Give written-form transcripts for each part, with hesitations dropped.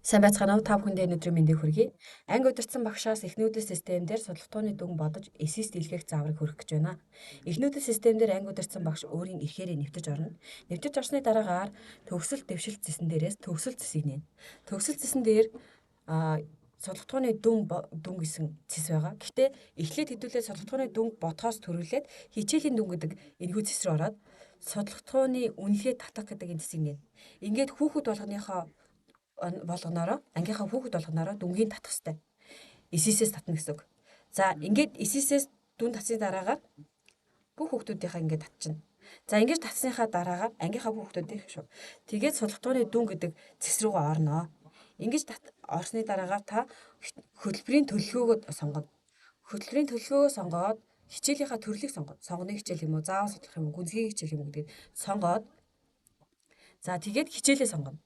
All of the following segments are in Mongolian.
Сайн байцгаана уу? Та бүхэндээ өнөөдрийн мэндийг хүргэе. Анги удирдсан багшаас эх нүүдэл систем дээр судалгааны дүн бодож эсист илгээх зааврыг хүргэх гэж байна. Эх нүүдэл систем дээр анги удирдсан багш өөрийн эрхээрээ нэвтэж орно. Нэвтэж орсны дараагаар төгсөл дэвшил цэсэн дээрээс төгсөл цэсийг нээнэ. Төгсөл цэсэн дээр судалгааны дүн дүн гэсэн цэс байгаа. Гэхдээ эхлээд хэдүүлээ судалгааны дүн бодхоос төрүүлээд хичээлийн дүн гэдэг энэхүү цэс рүү ороод судалгааны үнэлгээ татах гэдэг энэ цэсийг нээнэ. Ингээд хүүхэд болгоныхоо болгоноороо ангийнхаа хүүхэд болгоноороо дүнгийн татах хэвээр. Эсисээс татна гэсэн үг. За ингээд эсисээс дүн татсны дараагаар бүх хүүхдүүдийнхаа ингээд татчихна. За ингэж татсныхаа дараагаар ангийнхаа бүх хүүхдүүдийнх шүү. Тэгээд судалгааны дүн гэдэг цэс рүүгээ орноо. Ингэж орсны дараагаар та хөтөлбөрийн төлөвлөгөөгөө сонгоно. Хөтөлбөрийн төлөвлөгөөгөө сонгоод хичээлийнхаа төрлийг сонгоно. Сонгоны хичээл юм уу, заавал судлах юм уу, гүнзгий хичээл юм уу гэдгийг сонгоод за тэгээд хичээлээ сонгоно.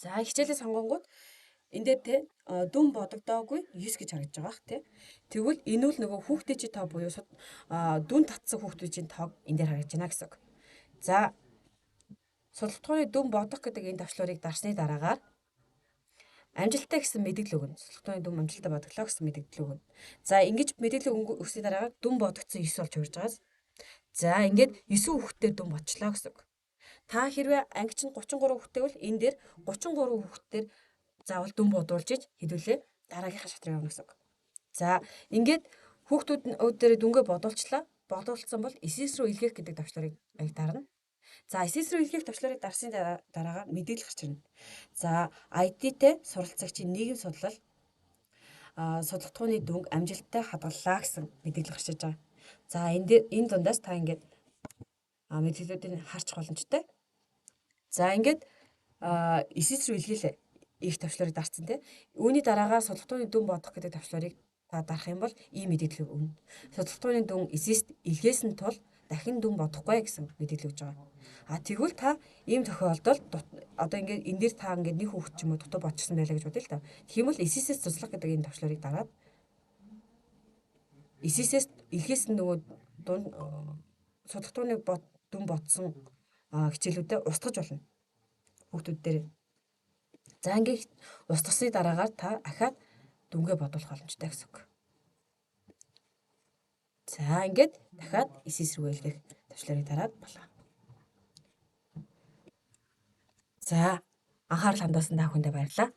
За хичээлээ сонгонгууд энэ дээр те дүн бодогдоогүй 9 гэж харагдаж байгаа бах те. Тэгвэл энэ үл нөгөө хүүхдийн чи тоо буюу дүн татсан хүүхдүүдийн тоог энэ дээр харагдаж байна гэсэн үг. За судалгааны дүн бодох гэдэг энэ товчлуурыг дарсны дараагаар амжилттай гэсэн мэдээлэл өгнө. Судалгааны дүн амжилттай бодглоо гэсэн мэдээлэл өгнө. За ингэж мэдээлэл өгсөний дараагаар дүн бодогдсон 9 болж хувирж байгаас. За ингээд 9 хүүхдээр дүн бодчлоо гэсэн үг. Та хэрвээ анги чинь 33 хүүхдтэй бол энэ дээр 33 хүүхдээр заавал дүн бодуулж иж хэдүүлээ дараагийнхаа шат руу явна гэсэн үг. За ингээд хүүхдүүд дээр дүнгээ бодуулчлаа. Бодуулсан бол эсэс рүү илгээх гэдэг товчлуурыг дарна. За эсэс рүү илгээх товчлуурыг дарсны дараагаар мэдээлэл гарч ирнэ. За ID-тэй суралцагчийн нийгэм судлал судалгааны дүнг амжилттай хадгаллаа гэсэн мэдээлэл гарч ирж байгаа. За энэ дээр энэ дундаас та ингээд мэдээллүүдийг харчих боломжтой. За ингээд эсэс рүү илгээлээ их товчлуурыг дарцсан тий. Үүний дараагаар судалгааны дүн бодох гэдэг товчлуурыг та дарах юм бол ийм мэдээлэл өгнө. Судалгааны дүн эсэст илгээсэн тул дахин дүн бодохгүй гэсэн мэдээлэл өгж байгаа. А тэгвэл та ийм тохиолдолд одоо ингээд энэ дээр та ингээд нэг хүүхэд ч юм уу дутуу бодчихсон байлаа гэж бодъё л та. Тэгэх юм бол эсэсээс туслах гэдэг энэ товчлуурыг дараад эсэсээс илгээсэн нөгөө дунд судалгааны дүн бодсон хичээлүүдэд устгаж болно. Хүүхдүүд дээр. За ингээд устгасны дараагаар та ахаад дүнгээ бодуулах боломжтой гэсэн үг. За ингээд дахиад эсэс рүү илгээх товчлуурыг дараад болоо. За анхаарал хандуулсан та бүхэндээ баярлалаа.